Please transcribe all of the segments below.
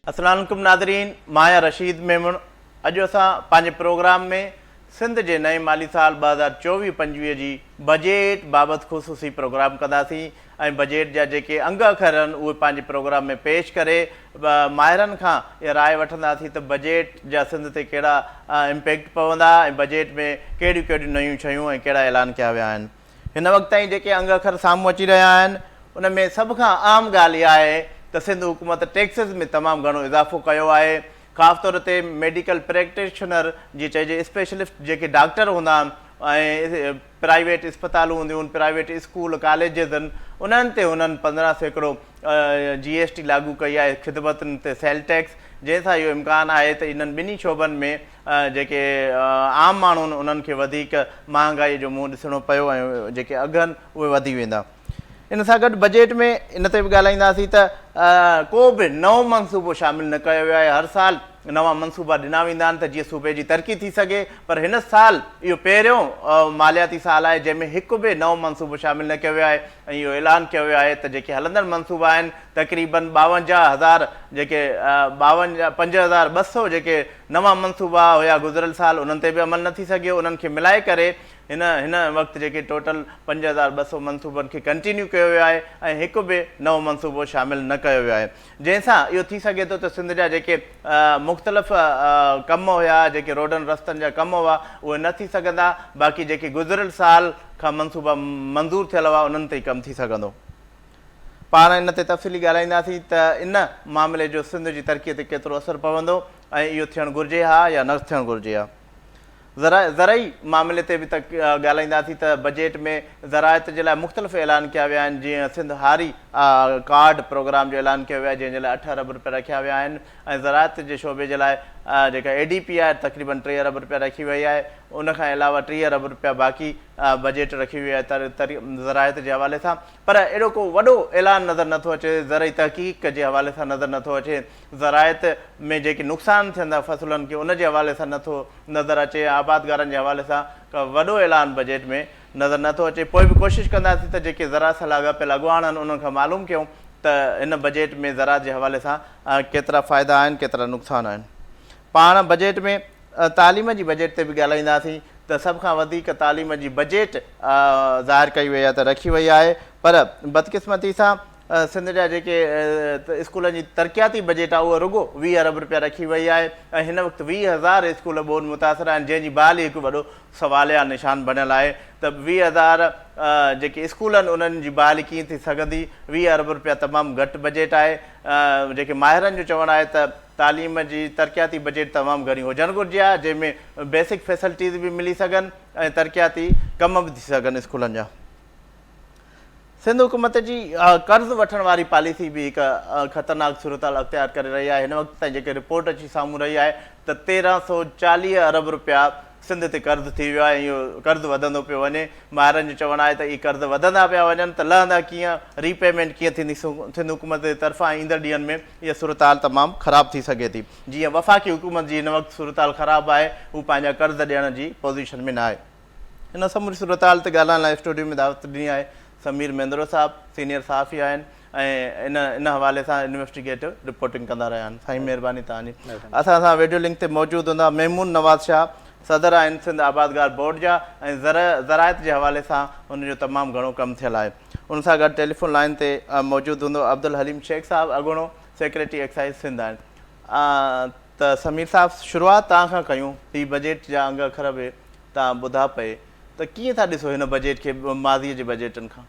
السلام عليڪم ناظرين مان آهيان رشيد ميمڻ اڄ اسان پنهنجي پروگرام ۾ سنڌ جي نئين مالي سال 2024 25 جي بجيٽ بابت خصوصي پروگرام ڪنداسين ۽ بجيٽ جا جيڪي انگ اکر آهن اهي پنهنجي پروگرام ۾ پيش ڪري ماهرن کان اها راء وٺنداسين ته بجيٽ جا سنڌ تي ڪهڙا امپيڪٽ پوندا ۽ بجيٽ ۾ ڪهڙيون ڪهڙيون نيون شيون ۽ ڪهڙا اعلان ڪيا ويا آهن. هن وقت تائين جيڪي انگ اکر سامهون اچي رهيا آهن ان ۾ سڀ کان اهم ڳالهه اها آهي ته سنڌ حڪومت ٽيڪسز ۾ تمام گهڻو اضافو ڪيو آهي خاص طور تي ميڊيڪل پريڪٽيشنر جيئن چئجي اسپيشلسٽ جيڪي ڊاڪٽر هوندا آهن ۽ پرائيويٽ اسپتالون هونديون آهن پرائيويٽ اسڪول ڪاليجز آهن انهن تي هنن 15% جي ايس ٽي لاڳو ڪئي آهي خدمتن تي سيل ٽيڪس جنهن سان اهو امڪان آهي ته انهن ٻنهي شعبن ۾ جيڪي عام ماڻهو آهن انهن کي وڌيڪ مهانگائي جو منهن ڏسڻو پيو ۽ جيڪي اگهه آهن اهي وڌي ويندا. ان سان گڏ بجيٽ ۾ ان تي به ڳالهائينداسين ته ڪو به نئون منصوبو شامل نه ڪيو ويو آهي، هر سال نوان منصوبا ڏنا ويندا آهن ته جيئن صوبي جي ترقي ٿي سگهي پر هن سال اهو پهريون مالياتي سال آهي جنهن ۾ هڪ به نئون منصوبو شامل نه ڪيو ويو آهي ۽ اهو اعلان ڪيو ويو آهي ته جيڪي هلندڙ منصوبا آهن تقريبن 52 هزار جيڪي 52 5200 جيڪي نوان منصوبا هيا گذريل سال انهن تي به عمل نه ٿي سگهيو انهن کي ملائي ڪري هن هن وقت جيڪي ٽوٽل 5200 منصوبن کي ڪنٽينيو ڪيو ويو آهي ۽ هڪ به نئون منصوبو شامل نه ڪيو ويو آهي جنهن سان اهو ٿي سگهي ٿو ته سنڌ جا جيڪي مختلف ڪم هيا جيڪي روڊن رستن جا ڪم هئا اهي نه ٿي سگهندا باقي جيڪي گذريل سال کان منصوبا منظور ٿيل هئا انهن تي ئي ڪم ٿي سگهندو. پاڻ ان تي تفصيلي ڳالهائينداسين ته ان معاملي جو سنڌ جي ترقي تي ڪيترو اثر پوندو ۽ اهو ٿيڻ گهرجي ها يا نه ٿيڻ گهرجي ها. زرعي معاملي تي به ڳالهائينداسين ته بجيٽ ۾ زراعت جي لاء مختلف اعلان ڪيا ويا آهن جيئن سنڌ هاري ڪارڊ پروگرام جو اعلان ڪيو ويو آهي جنهن جي لاء 8 ارب رپيا رکيا ويا آهن ۽ زراعت جي شعبي جي لاء جيڪا اي ڊي پي آهي تقريبن 3 ارب رپيا رکي وئي آهي ان کان علاوه 30 ارب رپيا باقي بجيٽ رکي وئي آهي زراعت جي حوالي سان پر اهڙو ڪو وڏو اعلان نظر نٿو اچي، زرعي تحقيق جي حوالي سان نظر نٿو اچي، زراعت ۾ جيڪي نقصان ٿين ٿا فصلن کي ان جي حوالي سان نٿو نظر اچي، آبادگارن جي حوالي سان ڪو وڏو اعلان بجيٽ ۾ نظر نٿو اچي، پوء به ڪوشش ڪنداسين ته جيڪي زراعت سان لاڳاپيل اڳواڻ آهن انهن کان معلوم ڪيون ته هن بجيٽ ۾ زراعت جي حوالي سان ڪيترا فائدا آهن ڪيترا نقصان آهن. پاڻ بجيٽ ۾ تعليم جي بجيٽ تي به ڳالهائينداسين ته سڀ کان وڌيڪ تعليم جي بجيٽ ظاهر ڪئي وئي آهي ته رکي وئي آهي پر بدقسمتي سان سنڌ جا جيڪي اسڪولن جي ترقياتي بجيٽ آهي اها رڳو 20 ارب رپيا رکي وئي آهي ۽ هن وقت 20 هزار اسڪول ٻوڏ متاثر آهن جنهن جي بحالي هڪ وڏو سواليا نشان بڻيل آهي ته 20 هزار جيڪي اسڪول آهن انهن جي بحالي ڪيئن ٿي سگهندي 20 ارب رپيا تمام گهٽ بجيٽ آهي جيڪي ماهرن جو چوڻ آهي ته تعليم جي ترقياتي بجيٽ تمام گهڻي هجڻ گهرجي ها جنهن ۾ بيسڪ فيسلٽيز به ملي سگهن ۽ ترقياتي ڪم به ٿي سگهن اسڪولن جا. سنڌ حڪومت جي قرض وٺڻ واري پاليسي به هڪ خطرناڪ صورتحال اختيار ڪري رهي آهي هن وقت تائين جيڪي رپورٽ اچي سامهون رهي آهي ته 1340 ارب رپيا سنڌ تي قرض ٿي ويو آهي ۽ اهو قرض وڌندو پيو وڃي. ماهرن جو چوڻ آهي ته اهي قرض وڌندا پيا وڃن ته لهندا ڪيئن، ري پيمينٽ ڪيئن ٿيندي، سنڌ حڪومت جي طرفان ايندڙ ڏينهن ۾ اها صورتحال تمام خراب ٿي سگهي ٿي. جيئن وفاقي حڪومت جي هن وقت صورتحال خراب آهي، هو پنهنجا قرض ڏيڻ جي پوزيشن ۾ ناهي. ان سموري صورتحال تي ڳالهائڻ لاء اسٽوڊيو ۾ دعوت ڏني آهي سمير ميندرو صاحب، سينيئر صحافي آهن. ۽ ان ان حوالي سان انويسٽيگيٽو رپورٽنگ ڪندا رهيا آهن سائين مهرباني توهان جي اسان سان ويڊيو لنڪ تي موجود هوندا محمود نواز شاهه صدر آهن سنڌ آبادگار بورڊ جا ۽ زراعت جي حوالي سان ان جو تمام گهڻو ڪم ٿيل آهي ان سان گڏ ٽيليفون لائن تي موجود هوندو عبدالحليم شيخ صاحب اڳوڻو سيڪريٽري ايڪسائيز سنڌ آهن ته سمير صاحب شروعات توهان کان ڪيون هي بجيٽ جا انگ اکر به توهان ٻڌا پئي ته ڪيئن ٿا ڏسو هن بجيٽ کي ماضي جي بجيٽن کان؟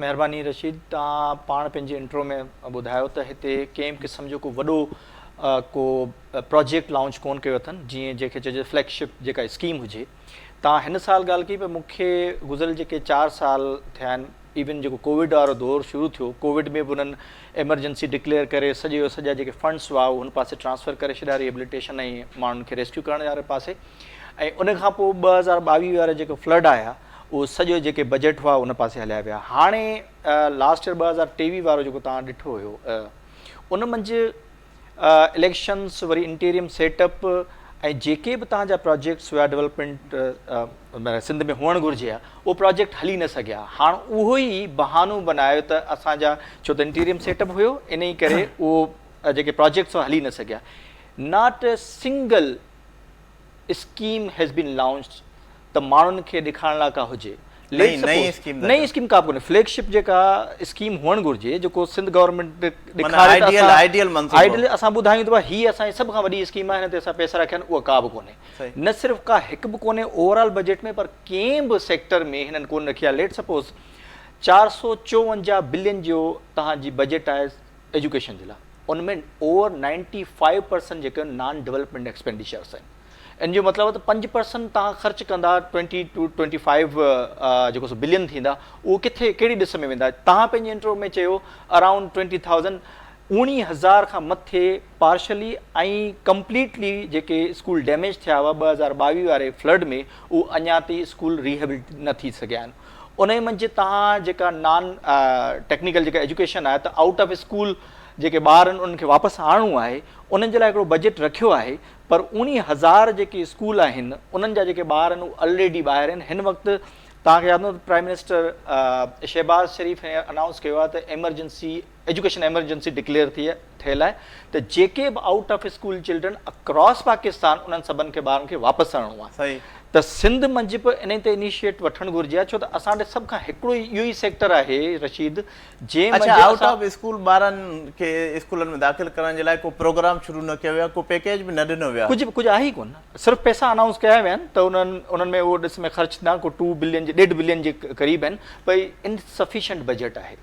مهرباني رشيد توهان پاڻ پنهنجي انٽرو ۾ ٻڌايو ته هتي ڪنهن به قسم جو ڪو وڏو ڪو پراجيڪٽ لانچ ڪون ڪيو اٿن جيئن جنهن کي چئجي فليگ شپ جيڪا اسڪيم هجي توهان هن سال ڳالهه ڪئي پر مون کي گذريل جيڪي 4 سال ٿيا آهن ايون جيڪو ڪووڊ وارو دور شروع ٿيو ڪووڊ ۾ به انهن ايمرجنسي ڊڪليئر ڪري سڄي جو سڄا جيڪي فنڊس هئا اهي هن پاسي ٽرانسفر ڪري ڇڏيا ريهبليٽيشن ۽ ماڻهن کي ريسڪيو ڪرڻ واري پاسي ۽ ان کان پوء 2022 وارا جيڪو فلڊ آيا اهو سڄو جيڪي بجيٽ هئا ان پاسي هليا ويا هاڻي لاسٽ ايئر 2023 وارو جيڪو توهان ڏٺو هيو ان منجهه اليڪشنس وري انٽيريم سيٽ اپ ۽ جيڪي به توهان جا پراجيڪٽس هيا ڊولپمينٽ سنڌ ۾ هئڻ گهرجي ها اهو پراجيڪٽ هلي نه سگهيا هاڻ اهو ئي بهانو بنايو ته اسان جا ڇو ته انٽيريم سيٽ اپ هيو انهي ڪري اهو جيڪي پراجيڪٽس هئا هلي نه سگهيا. Not a single scheme has been launched ته ماڻهن کي ڏيکارڻ لاء ڪا هجي. نئين نئين اسڪيم نئين اسڪيم ڪا به ڪونهي. فليگ شپ جيڪا اسڪيم هئڻ گهرجي جيڪو سنڌ گورنمينٽ ڏيکاري ته اسان آئيڊيل منصوبو آئيڊيل اسان ٻڌايون ته هي اسان جي سڀ کان وڏي اسڪيم آهي هن تي اسان پئسا رکيا آهن اها ڪا به ڪونهي. نه صرف ڪا هڪ به ڪونهي اوور آل بجيٽ ۾ پر ڪنهن به سيڪٽر ۾ هنن ڪونه رکي آهي. ليٽ سپوز 454 بلين جو توهان جي بجيٽ آهي ايجوڪيشن جي لاء ان ۾ اوور 95% جيڪي نان ڊولپمينٽ ايڪسپينڊيچرس آهن ان جو مطلب آهي ته 5% توهان خرچ ڪندا 20 ٽو 25 جيڪو سو بلين ٿيندا اهو ڪٿي ڪهڙي ڏس ۾ ويندا. توهان پنهنجي انٽرو ۾ چيو اراؤنڊ 20,000 19000 کان مٿي پارشلي ۽ ڪمپليٽلي جيڪي اسڪول ڊيميج ٿيا هئا 2022 واري فلڊ ۾ اهو اڃا تائين اسڪول ريهيبلٽ نه ٿي سگهيا آهن. انهي منجهه توهان جيڪا نان ٽيڪنيڪل جيڪا ايجوڪيشن آهي ته آئوٽ آف اسڪول جيڪي ٻار آهن انهن کي واپس آڻڻو آهي انهن جي لاء هڪڙو بجيٽ رکيو آهي پر 19000 جيڪي اسڪول آهن انهن جا جيڪي ٻار آهن اهي الريڊي ٻاهر آهن. هن وقت توهان کي ياد هوندو ته پرائم منسٽر شهباز شريف هينئر انائونس ڪيو آهي ته ايمرجنسي ايجوڪيشن ايمرجنسي ڊڪليئر ٿي ٿيل آهي ته جيڪي به out of school children across Pakistan انهن سڀن کي ٻارن کي واپس آڻڻو آهي ته سنڌ منجهه به انهي تي انيشيٽ وٺڻ گهرجي ها ڇو ته اسان ڏي سڀ کان هڪڙو ئي اهو ئي سيڪٽر آهي رشيد جنهن اڇا منجهه آئوٽ اسان آف اسڪول ٻارن کي اسڪولن ۾ داخل ڪرڻ جي لاء ڪو پروگرام شروع نه ڪيو ويو آهي ڪو پيڪيج به نه ڏنو ويو آهي. ڪجهه به ڪجهه آهي ئي ڪونه صرف پئسا انائونس ڪيا ويا آهن ته انهن انهن ۾ اهو ڏس ۾ خرچ ٿيندا ڪو ٽو بلين جي ڏيڍ بلين جي قريب آهن پر انسفيشنٽ بجيٽ آهي.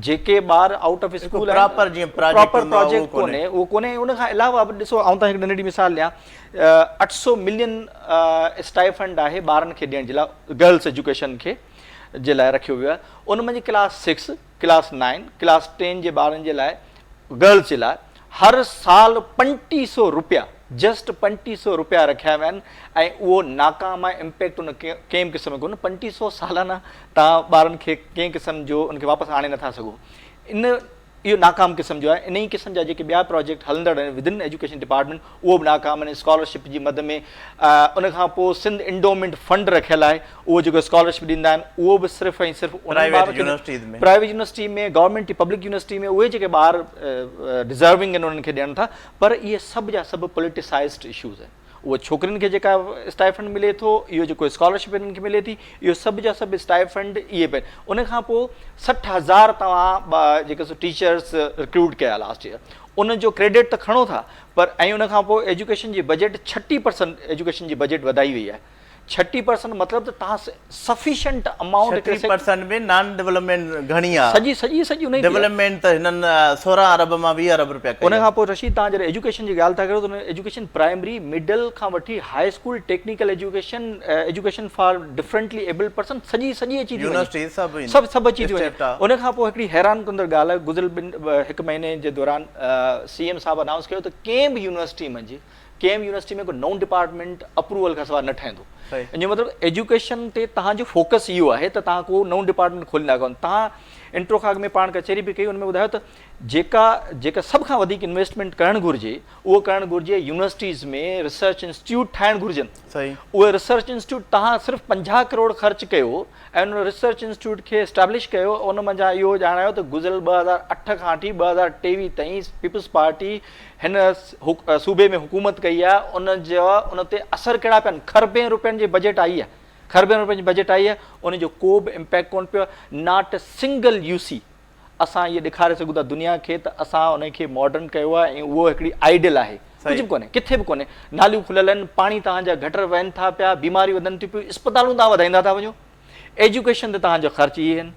جيڪي ٻار آئوٽ آف اسڪول آهن پراپر جيئن پراجيڪٽ پراپر هوندو آهي اهو پراجيڪٽ ڪونهي. ڪونهي اهو ڪونهي ان کان علاوه به ڏسو آئون توهان کي هڪ ننڍڙي مثال ڏيان 800 ملين اسٽائفنڊ آهي ٻارن کي ڏيڻ جي لاء گرلس ايجوڪيشن کي جي لاء رکيو ويو آهي ان منجهه ڪلاس 6 ڪلاس 9 ڪلاس 10 جي ٻارن جي لاء گرلس جي لاء هر سال 3500 روپيا جسٽ 3500 روپيا رکيا ويا آهن ۽ اهو ناڪام آهي امپيڪٽ ان ڪنهن به قسم جو ڪونهي 3500 سالانه توهان ٻارن کي ڪنهن قسم جو ان کي واپس آڻي نٿا سگهو ان اهو ناڪام قسم جو آهي انهي قسم جا جيڪي ٻيا پراجيڪٽ هلندڙ آهن ودن ايجوڪيشن ڊپارٽمينٽ اهو به ناڪام آهن اسڪالرشپ جي مد ۾ ان کان پوء سنڌ انڊومينٽ فنڊ رکيل آهي اهو جيڪو اسڪالرشپ ڏيندا آهن اهو به صرف ۽ صرف انهن private universities ۾ private university ۾ government public university ۾ اهي جيڪي ٻار ڊزروينگ آهن انهن کي ڏين ٿا پر اهي سڀ جا سڀ پوليٽيسائزڊ اشوز آهن اهو ڇوڪرين کي جيڪا اسٽائفنڊ ملي ٿو اهو جيڪو اسڪالرشپ انهن کي ملي ٿي اهو سڀ جا سڀ اسٽائفنڊ اهي پين ان کان پوء 60,000 توهان جيڪي سو ٽيچرس رڪروٽ ڪيا لاسٽ ايئر ان جو ڪريڊٽ ته کڻو ٿا پر ۽ ان کان پوء ايجوڪيشن جي بجيٽ 36% ايجوڪيشن جي بجيٽ وڌائي وئي آهي 36% مطلب ته توهان سفيشنٽ امائونٽ 36% ۾ نان ڊولپمينٽ گهڻي آ. سڄي سڄي سڄي انهي ڊولپمينٽ ته هنن 16 ارب مان 20 ارب رپيا ڪئي ان کان پوء رشيد توهان جڏهن ايجوڪيشن جي ڳالهه ٿا ڪريو ته ان ايجوڪيشن پرائمري مڊل کان وٺي high school technical education education for differently abled person سڄي سڄي اچي ٿي وڃي يونيورسٽيز سڀ سڀ سڀ اچي ٿي وڃي ان کان پوء هڪڙي حيران ڪندڙ ڳالهه گذريل ٻن هڪ مهيني جي دوران سي ايم صاحب انائونس ڪيو ته ڪنهن به يونيورسٽي منجهه ڪنهن به يونيورسٽي ۾ ڪو نئون ڊپارٽمينٽ اپروول کان سواء نه ٺهندو. ان جو مطلب ايجوڪيشن تي توهان جو فوڪس اهو آهي ته توهان ڪو نئون ڊپارٽمينٽ کوليندا ڪونه. توهان انٽرو کان اڳ ۾ پاڻ ڪچهري به ڪئي ان ۾ ٻڌايو ته جيڪا جيڪا سڀ کان وڌيڪ انويسٽمينٽ ڪرڻ گهرجي اهو ڪرڻ گهرجي يونيورسٽيز ۾ ريسرچ انسٽيٽيوٽ ٺاهڻ گهرجن. اهي ريسرچ انسٽيٽيوٽ توهان صرف 50 ڪروڙ خرچ ڪيو ۽ ان ريسرچ انسٽيٽيوٽ کي اسٽيبلش ڪيو ان منجهان اهو ڄاڻايو ته گذريل 2008 کان وٺي 2023 تائين پيپلز پارٽي هن صوبي ۾ حڪومت ڪئي آهي ان جا ان تي اثر ڪهڙا پيا آهن کربين روپين جي بجيٽ آئي آهي کربين روپين جي بجيٽ آئي آهي ان جو ڪو به امپيڪٽ ڪونه پيو آهي not a single U سي اسان اهي ڏيکاري سگهون ٿا دنيا کي ته اسان ان کي ماڊرن ڪيو آهي ۽ اهو هڪڙي آئيڊيل آهي ڪجهه به ڪونهي ڪٿي به ڪونهي ناليون کليل آهن پاڻي توهان جا گٽر وهن ٿا پيا بيماريون وڌن ٿيون پيون اسپتالون توهان وڌائيندا ٿا وڃو ايجوڪيشن تي توهان جو خرچ اهي آهن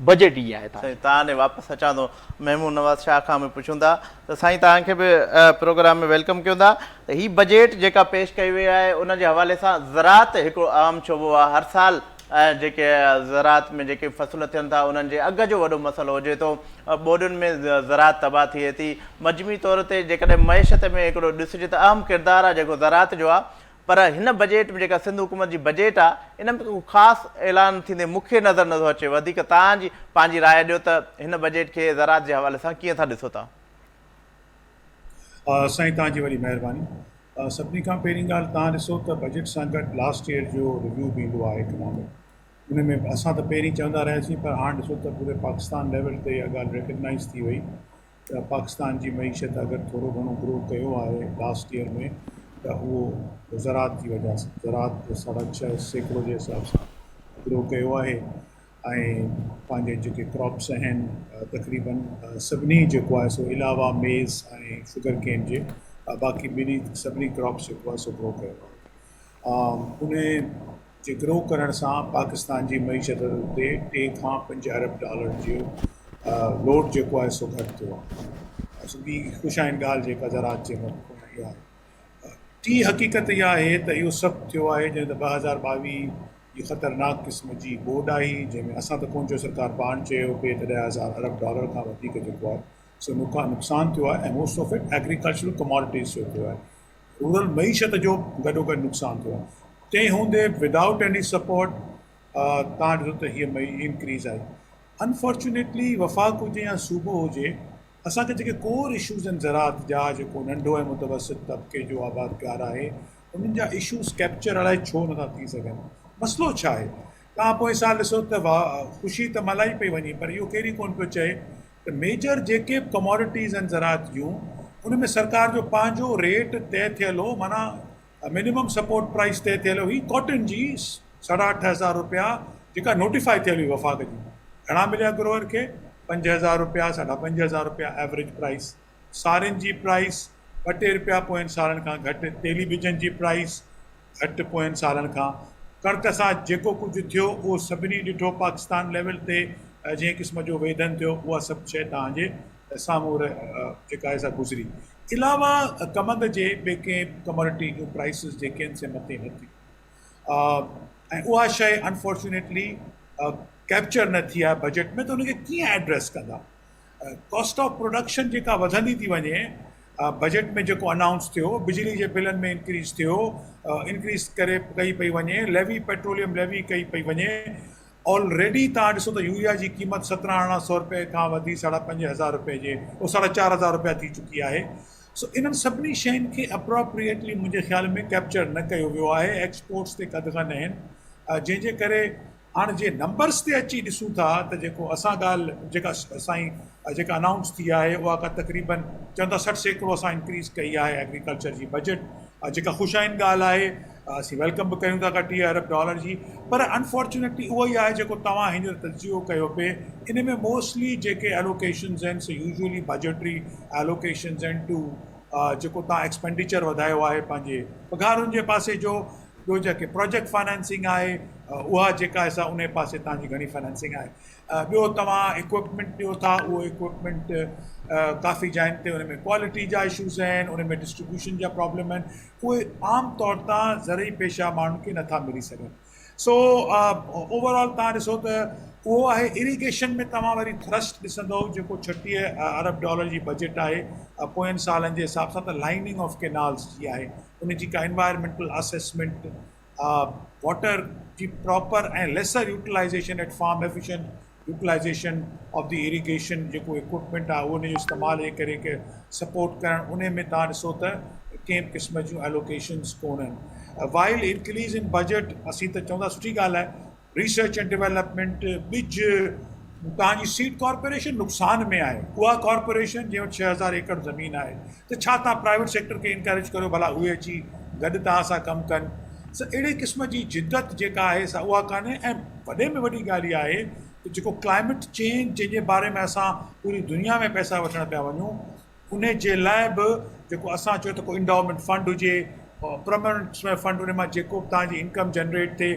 بجيٽ اهي آهي توهان سائين توهان ڏي واپس اچان ٿو محمود نواز شاهه کان به پڇون ٿا ته سائين توهان کي به پروگرام ۾ welcome ڪيون ٿا ته هي بجيٽ جيڪا پيش ڪئي وئي آهي ان جي حوالي سان زراعت هڪڙو اهم شعبو آهي هر سال ۽ جيڪي زراعت ۾ جيڪي فصل ٿين ٿا انهن جي اگهه جو وڏو مسئلو هجي ٿو، ٻوڏن ۾ زراعت تباهه ٿئي ٿي، مجموعي طور تي جيڪڏهن معيشت ۾ هڪڙو ڏسجي ته اهم ڪردار آهي جيڪو زراعت جو آهي پر هن بجيٽ ۾ جيڪا سنڌ حڪومت جي بجيٽ آهي ان ۾ ڪو خاص اعلان ٿيندي مون کي نظر نٿو اچي وڌيڪ توهان جي پنهنجي راء ڏيو ته هن بجيٽ کي زراعت جي حوالي سان ڪيئن ٿا ڏسو توهان؟ سائين توهان جي وڏي مهرباني. سڀني کان پهرين ڳالهه توهان ڏسو ته بجيٽ سان گڏ لاسٽ ايئر جو ريويو به ايندو آهي اڪنامڪ ان ۾ اسان ته پهرين چوندا رهياسين پر هاڻ ڏسو ته پوري پاڪستان ليول تي اها ڳالهه ريڪگنائز ٿي وئي ته پاڪستان جي معيشت اگر ٿورو گهڻو گرو ڪيو آهي لاسٽ ايئر ۾ ته اهو زراعت جي وجه سان زراعت ساڍا 6% جي حساب سان گرو ڪيو آهي ۽ پنهنجي جيڪي ڪراپس آهن تقريبن سڀني جيڪو آهي سو علاوه ميز ۽ شگر ڪين جي باقي ٻنهي سڀني ڪراپس جيڪو آهي سو گرو ڪيو آهي. ان جي گرو ڪرڻ سان پاڪستان جي معيشت تي 3 کان 5 ارب ڊالر جو لوڊ جيڪو آهي سو گهٽ ٿيو آهي. سو ٻي خوش آئند ڳالهه جيڪا زراعت جي ملڪ ۾ اها آهي. ٽين حقيقت اها آهي ته اهو سڀ ٿيو آهي جڏهن ته 2022 جي خطرناڪ قسم جي ٻوڏ آئي جنهن ۾ اسان ته ڪونه چيو سرڪار پاڻ چيو پئي ته 10,000 ارب ڊالر کان وڌيڪ جيڪو آهي سو نقصان ٿيو آهي ۽ most of it agricultural commodities جو ٿيو آهي. رورل معيشت جو گڏوگڏ نقصان ٿيو آهي تنهن هوندي به ودائوٽ ايني سپورٽ تان ڏسو ته هيء مئي انڪريز آئي انفارچونيٽلي وفاق هجي يا صوبو هجي اسان کي جيڪي ڪور اشوز آهن زراعت جا جيڪو ننڍو ۽ متوسط طبقي جو آبادگار آهي انهن جا اشوز ڪيپچر الائي ڇو نٿا ٿي سگهن مسئلو ڇا آهي توهان پوئين سال ڏسو ته خوشي ته ملهائي پئي وڃي پر اهو ڪير ئي ڪونه پيو چئي ته ميجر جيڪي به ڪموڊٽيز آهن زراعت جون ان ۾ سرڪار جو پنهنجو ريٽ طئي ٿيل هو معنيٰ منيمم سپورٽ پرائس طئي ٿيل هئي ڪاٽن جي 8,500 روپيا جيڪا نوٽيفائي ٿيل هئي وفاق جي گهڻا مليا گروئر کي 5,000 روپيا 5,500 روپيا ايوريج پرائس سارين جي پرائس ٻه ٽي روپيا پوين سالن کان گهٽ تيلي ٻجن جي پرائس گهٽ پوين سالن کان ڪڻڪ سان جيڪو ڪجهه ٿيو اهو سڀني ڏٺو پاڪستان ليول تي جنهن قسم جو ويڌن ٿيو اها سڀ شيء توهان جي سامهون جيڪا آهي سا گذري علاوه ڪمند جي ٻي ڪنهن ڪموڊٽي جون پرائسز جيڪي آهن سي مٿي نه ٿيون ۽ اها شيء انفارچونيٽلي ڪيپچر نه ٿي آهي بجيٽ ۾ ته ان کي ڪيئن ايڊريس ڪندا ڪاسٽ آف پروڊڪشن جيڪا وڌندي ٿي وڃي بجيٽ ۾ جيڪو انائونس ٿيو بجلي جي بلن ۾ انڪريز ٿيو انڪريز ڪري ڪئي پئي وڃي ليوي پيٽروليم ليوي ڪئي پئي وڃي آلريڊي تان ڏسو ته يوريا جي قيمت 17 18 سو روپئي کان وڌي 5,500 روپئي جي او 4,500 روپيا ٿي چڪي آهي. سو انهن سڀني شين کي اپروپريٽلي منهنجي خيال ۾ ڪيپچر نه ڪيو ويو آهي ايڪسپورٽس تي قدغن آهن جنهن جي ڪري هاڻ جي نمبرس تي اچي ڏسون ٿا ته جيڪو اسان ڳالهه جيڪا سائين جيڪا انائونس ٿي آهي اها ڪا تقريبن چون ٿا 60% اسان انڪريز ڪئي آهي ايگريڪلچر جي بجيٽ جيڪا خوش آئند ڳالهه آهي اسين welcome به ڪيون ٿا ڪا 30 ارب ڊالر جي پر انفارچونيٽلي اهو ئي آهي جيڪو توهان هينئر تجزيو ڪيو پئي ان ۾ موسٽلي جيڪي الوڪيشنز آهن سي يوزولي بجيٽري الوڪيشنز آهن ٽو جيڪو توهان ايڪسپينڊيچر وڌايو آهي پنهنجي پگهارن جي پاسي جو ٻيو جيڪي پروجيڪٽ فنانسنگ آهي اها جيڪا آهي سا انهي پاسي توهان جي گهڻي فنانسنگ آهي ٻيو توهان اڪوپمينٽ ڏيو ٿا اهو اڪوپمينٽ ڪافي جاين تي ان ۾ ڪوالٽي جا اشوز آهن ان ۾ ڊسٽريبيوشن جا پرابلم آهن اهي عام طور تان زرعي پيشه ماڻهن کي نٿا ملي سگهن سو اوور آل توهان ڏسو ته اهو آهي اريگيشن ۾ توهان وري ٿرسٽ ڏسندو جيڪو 36 ارب ڊالر جي بجيٽ آهي پوين سالن جي حساب سان ته لائننگ آف ڪينالز جي آهي ان جي ڪا انوائرمينٽل اسيسمينٽ، واٽر جي proper ۽ lesser utilization at farm efficient utilization of the irrigation جيڪو اڪوپمينٽ آهي ان جو استعمال جي ڪري ڪي سپورٽ ڪرڻ ان ۾ تان ڏسو ته ڪنهن به قسم جون الوڪيشنز ڪونهن وائل انڪريز ان بجيٽ اسين ته چوندا سٺي ڳالهه آهي ريسرچ اينڊ ڊولپمينٽ، ٻج، توهان جي سيڊ ڪارپوريشن نقصان ۾ آهي، اها ڪارپوريشن جنهن وٽ 6000 ايڪڙ زمين آهي ته ڇا توهان پرائيويٽ سيڪٽر کي انڪريج ڪريو ڀلا اهي اچي گڏ توهان سان ڪم ڪن. سو اهڙي قسم جي جدت جيڪا آهي سا اها ڪانهي ۽ وڏي ۾ وڏي ڳالهه اها آهي ته جيڪو ڪلائميٽ چينج جنهن جي باري ۾ اسان پوري دنيا ۾ پئسا وٺڻ پيا وڃون انهي جي لاء به جيڪو اسان چيو ته ڪو انڊومينٽ فنڊ هجي پرماننٽ قسم جو فنڊ ان مان جيڪو به توهان جي انڪم جنريٽ ٿئي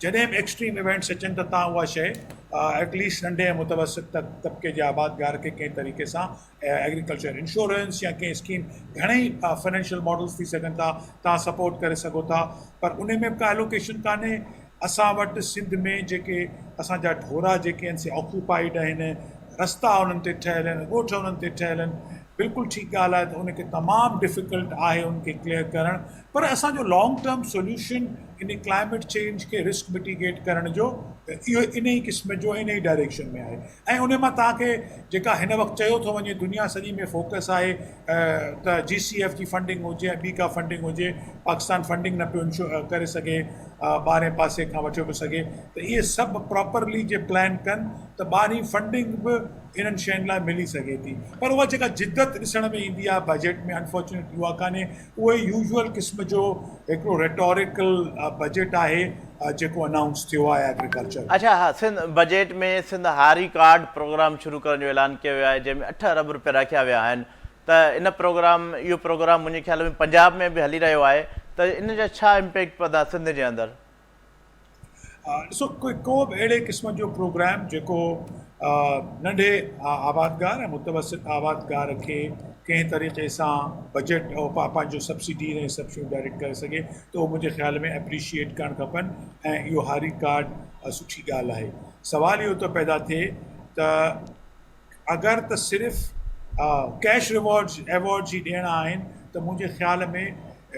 جڏهن به ايڪسٽريم ايونٽس اچن ته توهان اها شيء ايٽ ليسٽ ننڍي ۽ متوسط طبقي جي آبادگار کي ڪنهن طريقي سان ايگريڪلچر انشورنس يا ڪنهن اسڪيم گهڻي ئي فنانشل ماڊلس ٿي سگهن ٿا توهان سپورٽ ڪري سگهو ٿا پر ان ۾ به ڪا الوڪيشن ڪانهي اسان وٽ سنڌ ۾ جيڪي اسان جا ڍورا جيڪي آهن سي آڪيوپائيڊ آهن، رستا انهن تي ٺهيل آهن، ڳوٺ انهن تي ٺهيل آهن، بلڪل ٺيڪ ڳالهه آهي ته ان کي تمام ڊفيڪلٽ آهي ان کي ڪليئر ڪرڻ پر اسان جو لانگ ٽرم سوليوشن ان ڪلائميٽ چينج کي رسڪ مٽيگيٽ ڪرڻ جو اهو ان ئي قسم جو ان ئي ڊائريڪشن ۾ آهي ۽ ان مان توهان کي جيڪا هن وقت چيو ٿو وڃي دنيا سڄي ۾ فوڪس آهي ته جي سي ايف جي فنڊنگ هجي يا ٻي ڪا فنڊنگ هجي پاڪستان فنڊنگ نه پيو ڪري سگهي ٻاهرين پاسي کان وٺيو پيو سگهي ته اهي سڀ پراپرلي جي پلان ڪن ته ٻاهرين فنڊنگ به انهن شين لاء ملي سگهي ٿي پر اها جيڪا جدت ڏسڻ ۾ ايندي آهي بجيٽ ۾ انفارچونيٽلي اها ڪانهي اهو ئي يوزوئل قسم جو هڪڙو ريٽوريڪل بجيٽ آهي جيڪو انائونس ٿيو آهي ايگريڪلچر ۾. اڇا ها سنڌ بجيٽ ۾ سنڌ هاري ڪارڊ پروگرام شروع ڪرڻ جو اعلان ڪيو ويو آهي جنهن ۾ اٺ ارب روپيا رکيا ويا آهن ته ان پروگرام اهو پروگرام منهنجي خيال ۾ پنجاب ۾ به هلي رهيو آهي ته ان جا ڇا امپيڪٽ پوندا سنڌ جي اندر؟ ڏسو ڪو به اهڙي قسم جو پروگرام جيڪو ننڍي آبادگار ۽ متوسط آبادگار کي ڪنهن طريقي سان بجيٽ پنهنجو سبسڊي ۽ سڀ شيون ڊائريڪٽ ڪري سگهي ته اهو منهنجي خيال ۾ اپريشيئيٽ ڪرڻ کپن ۽ اهو هاري ڪارڊ سٺي ڳالهه آهي سوال اهو ٿو پيدا ٿئي ته اگر ته صرف ڪيش ريوارڊز ايوارڊز ئي ڏيڻا آهن ته منهنجي خيال ۾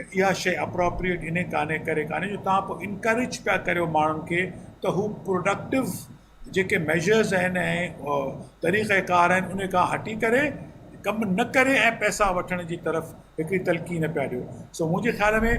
اها شيء اپروپريٽ انهي ڪانهي ڪري ڪانهي جو توهان پوء انڪريج پيا ڪريو ماڻهن کي ته هو پروڊڪٽو جيڪي ميجرز آهن ۽ طريقه ڪار آهن ان کان هٽي ڪري ڪم نه ڪري ۽ پئسا وٺڻ جي طرف هڪڙي تلقين پيا ڏيو سو منهنجي خيال ۾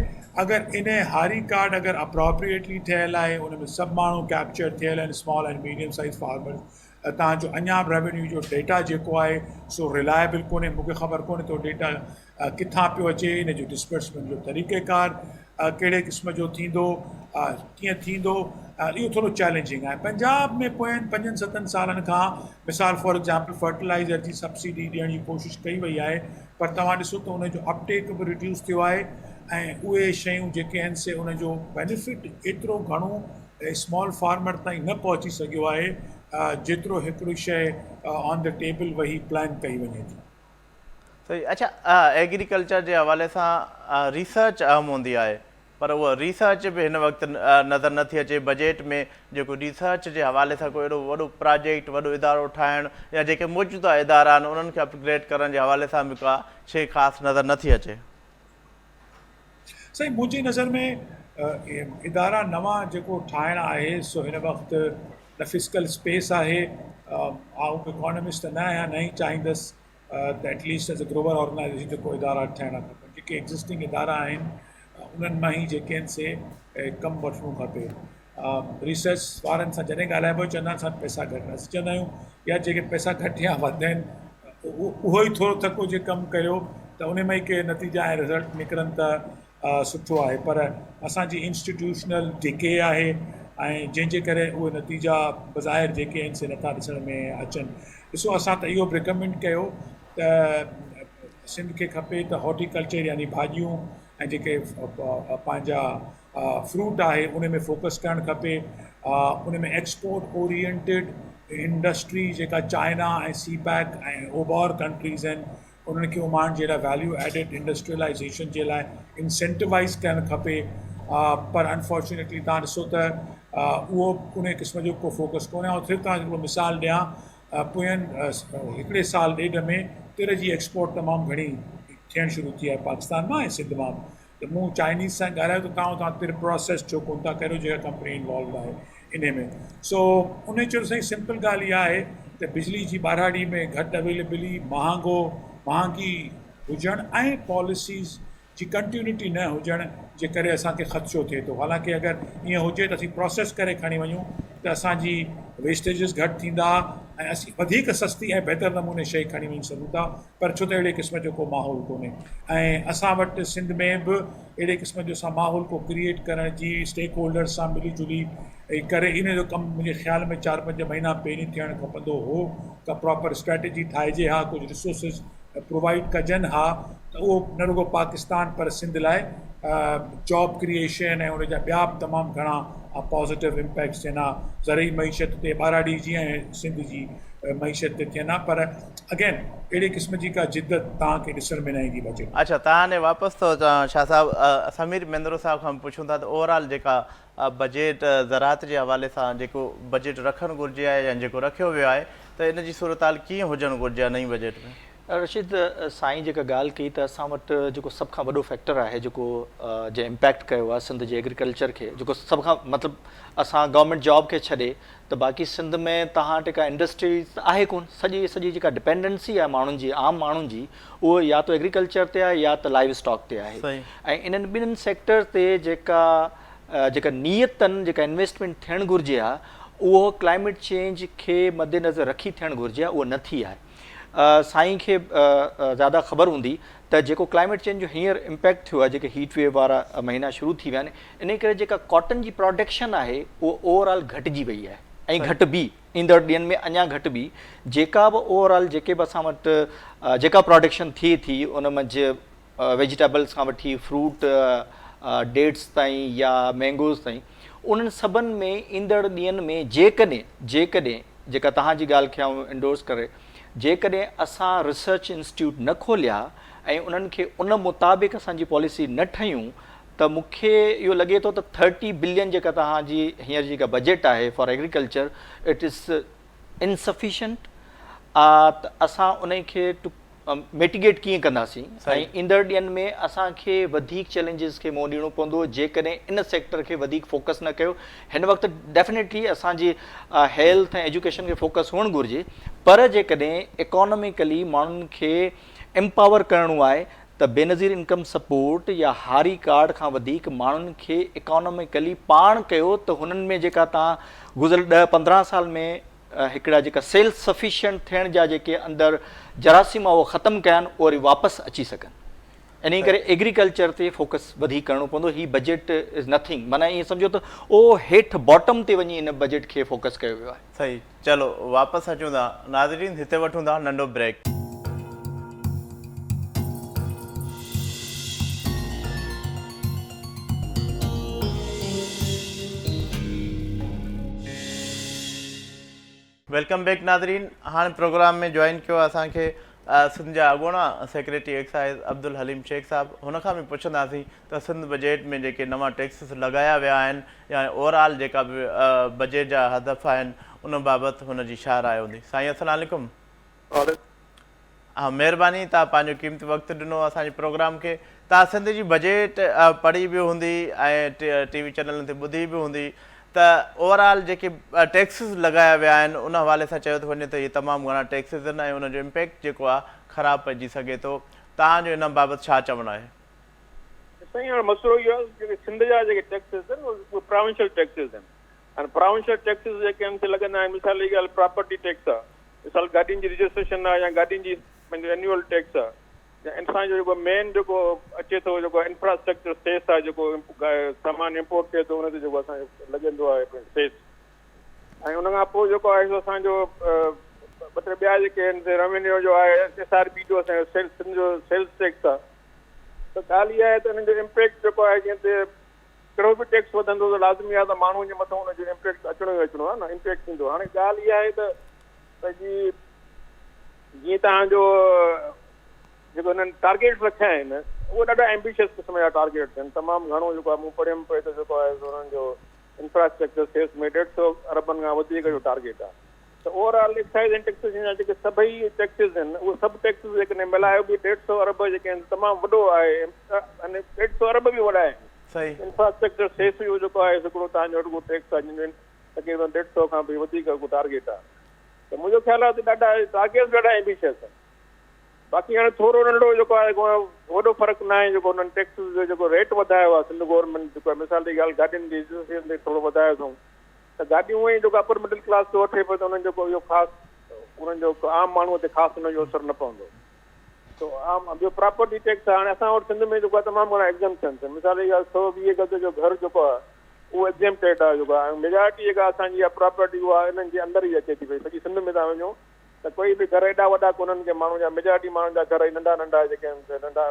اگر انهي هاري ڪارڊ اگر اپروپريٽلي ٺهيل آهي ان ۾ سڀ ماڻهو ڪيپچر ٿيل آهن اسمال ۽ ميڊيم سائز فارمرز توهان جو اڃا به ريونيو جو ڊيٽا جيڪو آهي سو رلائبل ڪونهي مون کي خبر ڪونهي ته اهو ڊيٽا ڪٿان پيو اچي ان جو ڊسبرسمينٽ جو طريقه ڪار ڪهڙي قسم جو ٿيندو ڪيئن ٿيندو اهو ٿورو چئلينجنگ آهي پنجاب ۾ پوين پنجن ستن سالن کان مثال فار ايگزامپل فرٽيلائزر جي سبسڊي ڏيڻ جي ڪوشش ڪئي وئي آهي پر توهان ڏسو ته ان جو اپٽيڪ به ريڊيوس ٿيو آهي ۽ اهي شيون جيڪي آهن سي ان جو بينيفٽ ايترو گهڻو اسمال فارمر تائين نه پهچي سگهيو آهي جيترو هڪڙي شيء آن the table ويهي پلان ڪئي وڃي ٿي. صحيح اڇا ايگريڪلچر جي حوالي سان ريسرچ اهم هوندي آهي پر اها ريسرچ به هن وقت نظر نه ٿي اچي بجيٽ ۾ جيڪو ريسرچ جي حوالي سان ڪو اهڙو وڏو پراجيڪٽ وڏو ادارو ٺاهڻ يا جيڪي موجوده ادارا آهن انهن کي اپگريڊ ڪرڻ جي حوالي سان به ڪا شيء خاص نظر نه ٿي اچي. سائين منهنجي نظر ۾ ادارا نوان جيڪو ٺاهڻ آهي سو هن وقت نه فزيڪل اسپيس آهي آئون اڪانومسٽ ته نه آهيان نه ئي چاهيندس ته at least as a grower organisation جيڪو ادارا ٺهڻا کپن جيڪي ايگزسٽنگ ادارا آهن انهن مان ئي جيڪي آهن سي ڪم وٺڻو کپي ريسرچ وارن سان جڏهن ڳالهائبو آهي چوندا آهن اسان وٽ پئسا گهٽ آهن اسين چوندا آهيون يار جيڪي پئسا گهٽ يا وڌ آهن اهو ئي ٿورو ٿڪو جي ڪم ڪريو ته ان مان ئي ڪي نتيجا ۽ رزلٽ نڪرن ته سٺو آهي پر اسانجي انسٽيٽيوشنل ڊڪي آهي ۽ جنهن جي ڪري اهي نتيجا بظاهر جيڪي آهن سي نٿا ڏسڻ ۾ اچن ڏسو اسان ته اهو به رڪمينڊ ڪيو ته سنڌ کي کپي ته هارٽيڪلچر يعني ڀاڄيون ۽ جيڪي پنهنجا فروٽ آهي ان ۾ فوڪس ڪرڻ کپي ان ۾ ايڪسپورٽ اورينٽيڊ انڊسٽري جيڪا چائنا ۽ سي پيڪ ۽ اوبار ڪنٽريز آهن انهن کي اماڻڻ جي لاء ويليو ايڊيڊ انڊسٽريلائيزيشن جي لاء انسينٽيوائز ڪرڻ کپي پر انفارچونيٽلي تان ڏسو ته اهو ان قسم جو ڪو فوڪس ڪونهي آئون صرف تان هڪڙو مثال ڏيان پوين هڪڙي سال ڏيڍ ۾ تر جي ايڪسپورٽ تمام گهڻي ٿيڻ شروع ٿي آهي پاڪستان مان ۽ سنڌ مان ته مون چائنيز سان ڳالهايو ته توهان اتان تر پراسيس ڇو ڪونه ٿا ڪريو جيڪا ڪمپني انوالوڊ آهي انهي ۾ سو انهي چيو سائين سمپل ڳالهه اها آهي ته بجلي جي ٻهراڙي ۾ گهٽ اويليبلي مهانگو مهانگي هجڻ ۽ پاليسيز جي ڪنٽينيوٽي نه هجڻ جي ڪري اسان کي خدشو ٿئي ٿو حالانڪه اگر ائين هجي ته اسين پراسيس ڪري کڻي وڃون ته اسان جي ويسٽيجز گهٽ ٿيندا ۽ اسين وڌيڪ سستي ۽ بهتر نموني شيء کڻي وڃي سگهون ٿا پر ڇو ته اهڙي قسم جو ڪو ماحول ڪونهي ۽ اسان وٽ سنڌ ۾ به اهڙي قسم جو اسان ماحول ڪو ڪريئيٽ ڪرڻ جي اسٽيڪ هولڊرز سان ملي جلي ڪري ان جو ڪم منهنجي خيال ۾ چار پنج مهينا پهرين ٿيڻ کپندو هو ڪا پراپر اسٽريٽجي ٺاهجي ها ڪجهه ريسورسز پرووائيڊ ڪجن ها ته اهو نه رڳو پاڪستان پر سنڌ لاء جاب ڪريئيشن ۽ ان جا ٻيا به تمام گهڻا پازيٽو امپيڪٽس ٿين ها زرعي معيشت تي ٻهراڙي جي ۽ سنڌ جي معيشت تي ٿين ها پر اگين اهڙي قسم جي ڪا جدت توهان کي ڏسڻ ۾ نه ايندي بجيٽ ۾. اڇا توهان ڏي واپس ٿو اچان شاهه صاحب سمير ميندرو صاحب کان پڇون ٿا ته اوور آل جيڪا بجيٽ زراعت جي حوالي سان جيڪو بجيٽ رکڻ گهرجي ها يا جيڪو رکيو ويو آهي ته ان جي صورتحال ڪيئن هجڻ گهرجي ها نئين بجيٽ ۾؟ رشيد سائين جيڪا ڳالهه ڪئي ته اسان وٽ جيڪو سڀ کان وڏو فيڪٽر آهي جيڪو جنهن امپيڪٽ ڪيو آهي سنڌ جي ايگريڪلچر کي جيڪو سڀ کان مطلب اسان گورنمينٽ جاب کي ڇڏي ته باقي سنڌ ۾ توهان وٽ ڪا انڊسٽري ته آهي ڪون سڄي سڄي جيڪا ڊپينڊنسي آهي ماڻهن جي عام ماڻهن جي اهو يا ته ايگريڪلچر تي آهي يا ته لائيو اسٽاڪ تي آهي ۽ انهن ٻنهن سيڪٽر تي جيڪا جيڪا نيتن جيڪا انويسٽمينٽ ٿيڻ گهرجي ها اهو ڪلائميٽ چينج کي مدنظر رکي ٿيڻ گهرجي ها اهو نه ٿي آهي. سائين کي زياده خبر هوندي ته جيڪو ڪلائميٽ چينج جو هينئر امپيڪٽ ٿيو آهي جيڪي هيٽ ويو وارا مهينا شروع ٿي ويا آهن انهي ڪري جيڪا ڪاٽن جي پراڊڪشن آهي اهو اوور آل گهٽجي وئي آهي ۽ گهٽبي ايندڙ ڏينهن ۾ اڃا گهٽبي جيڪا به اوور آل جيڪي به اسان وٽ جيڪا پراڊڪشن ٿئي ٿي ان منجهه ويجيٽيبلز کان وٺي فروٽ ڊيٽس تائين يا مينگوز تائين انهن سڀن ۾ ايندڙ ڏينهن ۾ جيڪڏهن جيڪڏهن جيڪا توهان جي ڳالهه کي آئون انڊورس ڪري جيڪڏهن اسان ريسرچ انسٽيٽيوٽ نه کوليا ۽ انهن کي ان مطابق اسان جي پاليسي نه ٺهيون ته مون کي اهو لڳي ٿو ته ٿرٽي بلين جيڪا توهان جي هينئر جيڪا بجيٽ آهي for agriculture it is insufficient آ ته اسان انهي کي ميٽيگيٽ ڪيئن ڪنداسين ۽ ايندڙ ڏينهن ۾ اسان کي وڌيڪ چئلينجز کي منهن ڏيڻو پوندو جيڪڏهن ان سيڪٽر کي وڌيڪ فوڪس نه ڪيو هن وقت ڊيفنيٽلي اسان جي هيلٿ ۽ ايجوڪيشن کي فوڪس هئڻ گهرجي پر جيڪڏهن اڪاناميڪلي ماڻهن کي امپاور ڪرڻو آهي ته بينظير انڪم سپورٽ يا هاري ڪارڊ کان وڌيڪ ماڻهن کي اڪاناميڪلي پاڻ ڪيو ته هنن ۾ جيڪا تان گذريل 10 15 سال ۾ هڪڙا جيڪا سيلف سفيشنٽ ٿيڻ جا جيڪي اندر جراثيم اهو ختم ڪيا آهن اهي وري واپس اچي سگهن انهي ڪري ايگريڪلچر تي فوڪس وڌيڪ ڪرڻو پوندو هي بجيٽ is nothing معنيٰ ائين سمجهو ته اهو هيٺ باٽم تي وڃي ان بجيٽ کي فوڪس ڪيو ويو آهي. صحيح چلو واپس اچون ٿا ناظرين هتي وٺون ٿا ننڍو بريڪ. Welcome back ناظرين هاڻي پروگرام ۾ جوائن ڪيو اسان کي سنڌ جا اڳوڻا سيڪريٽري ايڪسائز عبدالحليم شيخ صاحب هن کان به پڇنداسين ته سنڌ بجيٽ ۾ جيڪي نوان ٽيڪسز لڳايا ويا آهن يا اوور آل جيڪا به بجيٽ جا هدف آهن ان بابت هن جي ڇا راء هوندي سائين السلام عليڪم. وعليڪم. ها مهرباني توهان پنهنجو قيمتي وقت ڏنو اسان جي پروگرام کي توهان سنڌ جي بجيٽ پڙهي به هوندي ۽ ٽي وي چينلن تي ٻڌي به هوندي ته اوور آل جيڪي ٽيڪسز لڳايا ويا آهن ان حوالي سان چيو ٿو وڃي ته اهي تمام گهڻا ٽيڪسز آهن ۽ ان جو امپيڪٽ جيڪو آهي خراب پئجي سگهي ٿو توهان جو ان بابت ڇا چوڻ آهي؟ سائين هاڻي مسئلو اهو آهي جيڪي سنڌ جا جيڪي ٽيڪسز آهن اهي پراونشل ٽيڪسز آهن هاڻي پراونشل ٽيڪسز جيڪي آهن سي لڳندا آهن مثال جي ڳالهه پراپرٽي ٽيڪس آهي مثال گاڏين جي رجسٽريشن آهي يا گاڏين جي پنهنجو اينيول ٽيڪس آهي يا انسان جو جيڪو مين جيڪو اچي ٿو جيڪو انفراسٽرڪچر سيس آهي جيڪو سامان امپورٽ ٿئي ٿو ان تي جيڪو اسان جو لڳندو آهي سيس ۽ ان کان پوء جيڪو آهي سو اسان جو ٻه ٽي ٻيا جيڪي آهن سي روينيو جو آهي ايس آر بي جو اسان جو سيلز سنڌ جو سيلز ٽيڪس آهي ته ڳالهه اها آهي ته انهن جو امپيڪٽ جيڪو آهي جنهن تي ڪهڙو به ٽيڪس وڌندو ته لازمي آهي ته ماڻهوء جي مٿان ان جو امپيڪٽ اچڻو ئي اچڻو آهي نه امپيڪٽ ٿيندو هاڻي ڳالهه اها آهي ته پنهنجي جيئن توهان جو جيڪو هنن ٽارگيٽس رکيا آهن اهي ڏاڍا ايمبيشس قسم جا ٽارگيٽس آهن تمام گهڻو جيڪو آهي مون پڙهيم پئي ته جيڪو آهي سو انهن جو انفراسٽرڪچر سيس ۾ ڏيڍ سو اربن کان وڌيڪ جو ٽارگيٽ آهي ته اوور آل ايڪسائيز ۽ ٽيڪسيشن جا جيڪي سڀئي ٽيڪسز آهن اهي سڀ ٽيڪسز جيڪڏهن ملايو به ڏيڍ سئو ارب جيڪي آهن تمام وڏو آهي ۽ ڏيڍ سئو ارب به وڏا آهن. صحيح. انفراسٽرڪچر سيس جو جيڪو آهي سو هڪڙو توهان جو رڳو ٽيڪس آهي جنهن جو تقريبن ڏيڍ سئو کان به وڌيڪ ڪو ٽارگيٽ آهي ته منهنجو خيال آهي ته ڏاڍا ٽارگيٽس ڏاڍا ايمبيشس آهن باقي هاڻي ٿورو ننڍڙو جيڪو آهي وڏو فرق ناهي جيڪو انهن ٽيڪسز جو جيڪو ريٽ وڌايو آهي سنڌ گورنمينٽ جيڪو آهي مثال جي ڳالهه گاڏين جي رجسٽريشن تي ٿورو وڌايو اٿئون ته گاڏيون اهي جيڪو اپر مڊل ڪلاس پيو وٺي پيو ته انهن جو ڪو اهو خاص انهن جو عام ماڻهوء تي خاص ان جو اثر نه پوندو سو عام ٻيو پراپرٽي ٽيڪس آهي هاڻي اسان وٽ سنڌ ۾ جيڪو آهي تمام گهڻا ايگزمپشنس آهن مثال جي ڳالهه 120 گز جو گهر جيڪو آهي اهو ايگزمپٽيڊ آهي جيڪو آهي ميجارٽي جيڪا اسان جي آهي پراپرٽي اها انهن جي اندر ئي اچي ٿي پئي سڄي سنڌ ۾ توهان وڃو ته ڪوئي به گهر ايڏا وڏا ڪونهن ڪي ماڻهو جا ميجارٽي ماڻهن جا گهر ئي ننڍا ننڍا جيڪي آهن سي ننڍا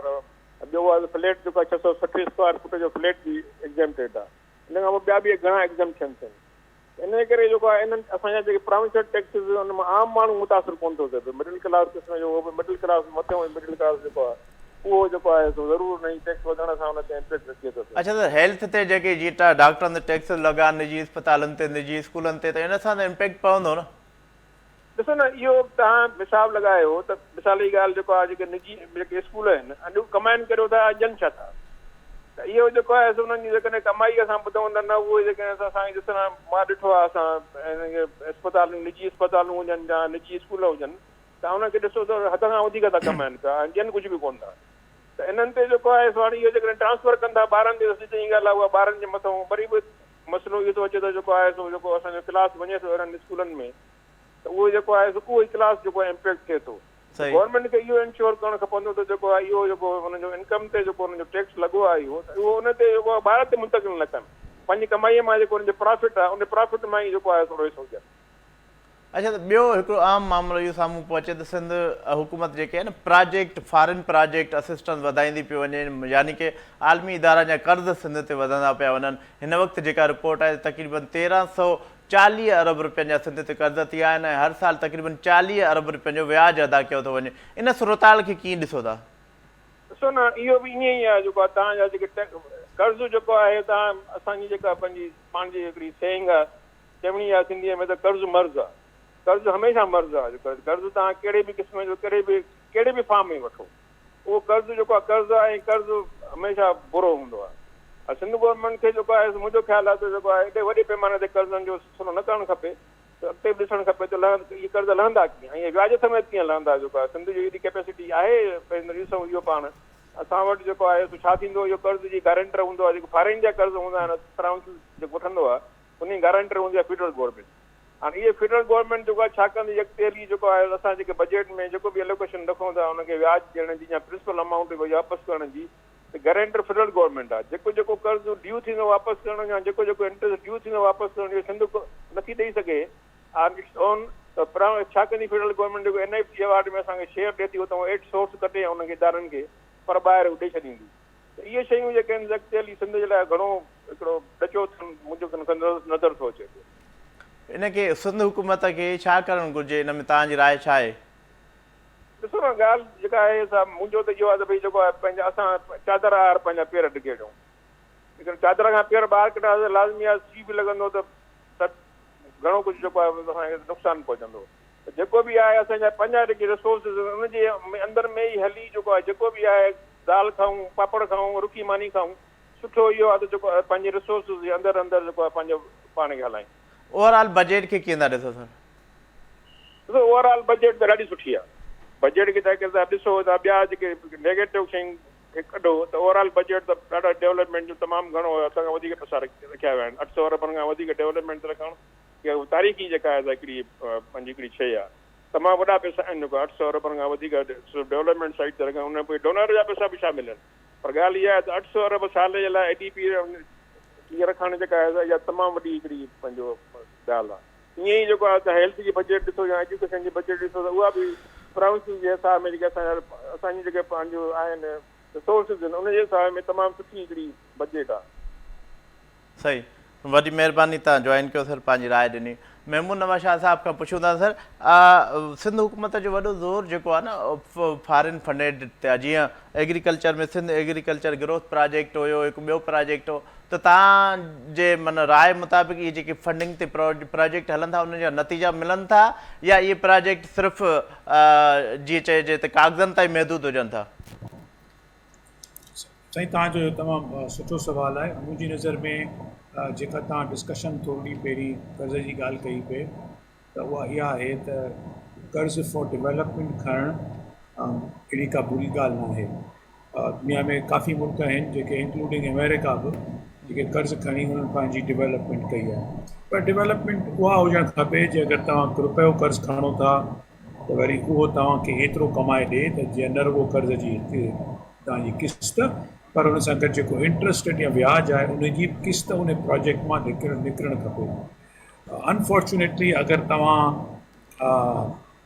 ٻيو آهي فليٽ جيڪو آهي 660 اسڪوائر فوٽ جو فليٽ به ايگزمپٽيڊ آهي ان کان پوء ٻيا به گهڻا ايگزمپشنس آهن. انهيء ڪري جيڪو آهي انهن اسان جا جيڪي پراونشل ٽيڪسز آهن ان مان عام ماڻهو متاثر ڪونه ٿو ٿئي پيو. مڊل ڪلاس قسم جو اهو به مڊل ڪلاس مٿيون مڊل ڪلاس جيڪو آهي اهو جيڪو آهي سو ضرور انهي ٽيڪس وڌڻ سان ان تي امپيڪٽ اچي ٿو پيو. اڇا ته هيلٿ تي جيڪي جي ڊاڪٽرن تي ٽيڪس لڳا نجي اسپتالن تي نجي اسڪولن تي ته ان سان ته امپيڪٽ پوندو نه. ڏسو نه اهو توهان مثال لڳايو ته مثال جي ڳالهه جيڪو آهي جيڪي نجي جيڪي اسڪول آهن اڄ ڪمائن ڪريو ٿا ۽ ڏين ڇا ٿا ته اهو جيڪو آهي سو انهن جي جيڪڏهن ڪمائي اسان ٻڌون ته نه اهي جيڪي اسان کي ڏسڻ مان ڏٺو آهي اسان هن کي اسپتالون نجي اسپتالون هجن يا نجي اسڪول هجن ته انهن کي ڏسو ته حد کان وڌيڪ ٿا ڪمائن پيا ۽ ڏين ڪجهه به ڪونه ٿا ته انهن تي جيڪو آهي سو هاڻي اهو جيڪڏهن ٽرانسفر ڪن ٿا ٻارن تي ته سڌي ڳالهه آهي اها ٻارن جي مٿان وري به مسئلو اهو ٿو اچي ته جيڪو آهي سو جيڪو اسان جو ڪلاس وڃي ٿو اهڙن اسڪولن ۾ ته اهو جيڪو آهي سو اهو ئي ڪلاس جيڪو آهي امپيڪٽ ٿئي ٿو ته گورنمينٽ کي اهو انشور ڪرڻ کپندو ته جيڪو آهي اهو جيڪو انهن جو انڪم تي جيڪو انهن جو ٽيڪس لڳو آهي اهو ته اهو ان تي جيڪو آهي ٻار تي منتقل نه ڪن پنهنجي ڪمائي مان جيڪو انهن جو پرافٽ آهي ان پرافٽ مان ئي جيڪو آهي ٿورو حصو ڏين. اڇا ته ٻيو هڪڙو اهم معاملو اهو سامهون پيو اچي ته سنڌ حڪومت جيڪي آهي نه پراجيڪٽ فارن پراجيڪٽ اسسٽنس وڌائيندي پيو وڃي يعني ڪي عالمي ادارن جا قرض سنڌ تي وڌندا پيا وڃن هن وقت جيڪا رپورٽ آهي تقريبن 1340 ارب رپين جا سنڌ تي قرض ٿيا آهن ۽ هر سال تقريبن 40 ارب رپين جو وياج ادا ڪيو ٿو وڃي ان صورتحال کي ڪيئن ڏسو ٿا؟ ڏسو نه اهو به ائين ئي آهي جيڪو آهي توهان جا جيڪي قرض جيڪو آهي توهان اسان جي جيڪا پنهنجي پاڻ جي هڪڙي سيئنگ آهي چوڻي آهي سنڌيء ۾ ته قرض مرض آهي قرض هميشه مرض آهي قرض توهان ڪهڙي به قسم جو ڪهڙي به ڪهڙي به فارم ۾ وٺو اهو قرض جيڪو آهي قرض آهي ۽ قرض هميشه برو هوندو آهي ۽ سنڌ گورنمينٽ کي جيڪو آهي منهنجو خيال آهي ته جيڪو آهي ايڏي وڏي پيماني تي قرضن جو سلسلو نه ڪرڻ کپي ته اڳتي به ڏسڻ کپي ته لهن اهي قرض لهندا ڪيئن ۽ اهي وياج سميت ڪيئن لهندا جيڪو آهي سنڌ جي ايڏي ڪيپيسٽي آهي ڏسون اهو پاڻ اسان وٽ جيڪو آهي سو ڇا ٿيندو اهو قرض جي گارنٽر هوندو آهي جيڪو فارين جا قرض هوندا آهن پراونسز جيڪو وٺندو آهي انهي گارنٽر هوندي آهي فيڊرل گورنمينٽ. هاڻي اهي فيڊرل گورنمينٽ جيڪو آهي ڇا ڪندي اڳتي هلي جيڪو آهي اسان جيڪي بجيٽ ۾ جيڪو به الوڪيشن رکون ٿا ان کي وياج ڏيڻ جي يا پرنسپل امائونٽ واپس ڪرڻ جي ته گارنٽر فيڊرل گورنمينٽ آهي جيڪو جيڪو قرض ڊيو ٿيندو واپس ڪرڻ يا جيڪو جيڪو انٽريسٽ ڊيو ٿيندو واپس ڪرڻ جو سنڌ نٿي ڏئي سگهي آن اٽس اون ته پر ڇا ڪندي فيڊرل گورنمينٽ جيڪو اين ايف سي ايوارڊ ۾ اسان کي شيئر ڏئي ٿي اتان ايٽ سورس ڪٽي انهن کي ادارن کي پر ٻاهر ڏئي ڇڏيندي. ته اهي شيون جيڪي آهن اڳتي هلي سنڌ جي لاء گهڻو هڪڙو ڏچو ٿيڻ منهنجو نظر ٿو اچي پيو. ان کي سنڌ حڪومت کي ڇا ڪرڻ گهرجي ان ۾ توهان جي راء ڇا آهي؟ ڏسو نه ڳالهه جيڪا آهي سا منهنجو ته اهو آهي ته ڀئي جيڪو آهي پنهنجا اسان چادر آهر پنهنجا پير ڊگهيڙيون جيڪڏهن چادر کان پير ٻاهر ڪڍنداسين لازمي آهي سيء به لڳندو ته گهڻو ڪجهه جيڪو آهي اسان کي نقصان پهچندو. ته جيڪو به آهي اسان جا پنهنجا جيڪي ريسورسز آهن ان جي اندر ۾ ئي هلي جيڪو آهي جيڪو به آهي دال کائون پاپڙ کائون رکي ماني کائون سٺو اهو آهي ته جيڪو آهي پنهنجي ريسورسز جي اندر اندر جيڪو آهي پنهنجو پاڻ کي هلائين. اوور آل بجيٽ کي ڪيئن ٿا ڏسو سر؟ ڏسو اوور آل بجيٽ ته ڏاڍي سٺي آهي بجيٽ کي تنهن ڪري ڏسو ته ٻيا جيڪي نيگيٽو شيون کي ڪڍو ته اوور آل بجيٽ ته ڏاڍا ڊولپمينٽ جو تمام گهڻو اسان کان وڌيڪ پئسا رکيا ويا آهن 800 اربن کان وڌيڪ ڊولپمينٽ تي رکڻ اها تاريخي جيڪا آهي سا هڪڙي پنهنجي هڪڙي شيء آهي. تمام وڏا پئسا آهن جيڪو 800 اربن کان وڌيڪ صرف ڊولپمينٽ سائيڊ تي رکن ان ۾ پوء ڊونر جا پئسا به شامل آهن پر ڳالهه اها آهي ته 800 ارب سال جي لاء اي ڊي پي اها رکڻ جيڪا آهي سا اها تمام وڏي هڪڙي پنهنجو ڳالهه آهي. ائين ئي جيڪو آهي ته هيلٿ جي بجيٽ ڏسو يا ايجوڪيشن جي بجيٽ ڏسو ته اها به پراونسز جي حساب ۾ جيڪي اسان جا اسان جي جيڪي پنهنجو آهن ريسورسز آهن ان جي حساب ۾ تمام سٺي هڪڙي بجيٽ آهي. صحيح وڏي مهرباني توهان جوائن ڪيو سر پنهنجي راء ڏني محمود نواز شاهه صاحب کان پڇون ٿا سر سنڌ حڪومت جو وڏو زور جيڪو آهي نه فارن فنڊيڊ تي آهي جيئن agriculture ۾ Sindh agriculture growth project هيو هڪ ٻيو پراجيڪٽ هو ته توهان جي من راء مطابق اهي جيڪي فنڊنگ تي پراجيڪٽ هلن ٿا انهن جا نتيجا ملن ٿا يا اهي پراجيڪٽ صرف جيئن چئجي ته ڪاغذن تائين محدود هجن ٿا. سائين توهان جو اهو تمام سٺو سوال آهي منهنجي نظر ۾ جيڪا توهان ڊسڪشن ٿورڙي پهرين قرض جي ڳالهه ڪئي پئي ته اها اها آهي ته قرض فار ڊولپمينٽ کڻڻ اهڙي ڪا بري ڳالهه نه آهي دنيا ۾ ڪافي ملڪ آهن جيڪي انڪلوڊنگ آمريڪا به جيڪي قرض کڻي انهن پنهنجي ڊولپمينٽ ڪئي آهي پر ڊولپمينٽ اها هجڻ کپي جي اگر توهان رپيو قرض کڻو ٿا ته وري اهو توهان کي ايترو ڪمائي ڏي ته جيئن نه رڳو قرض جي توهان جي قسط پر ان سان گڏ جيڪو انٽرسٽ ريٽ يا وياج آهي ان جي به قسط ان پراجيڪٽ مان نڪرڻ نڪرڻ کپي انفارچونيٽلي اگر توهان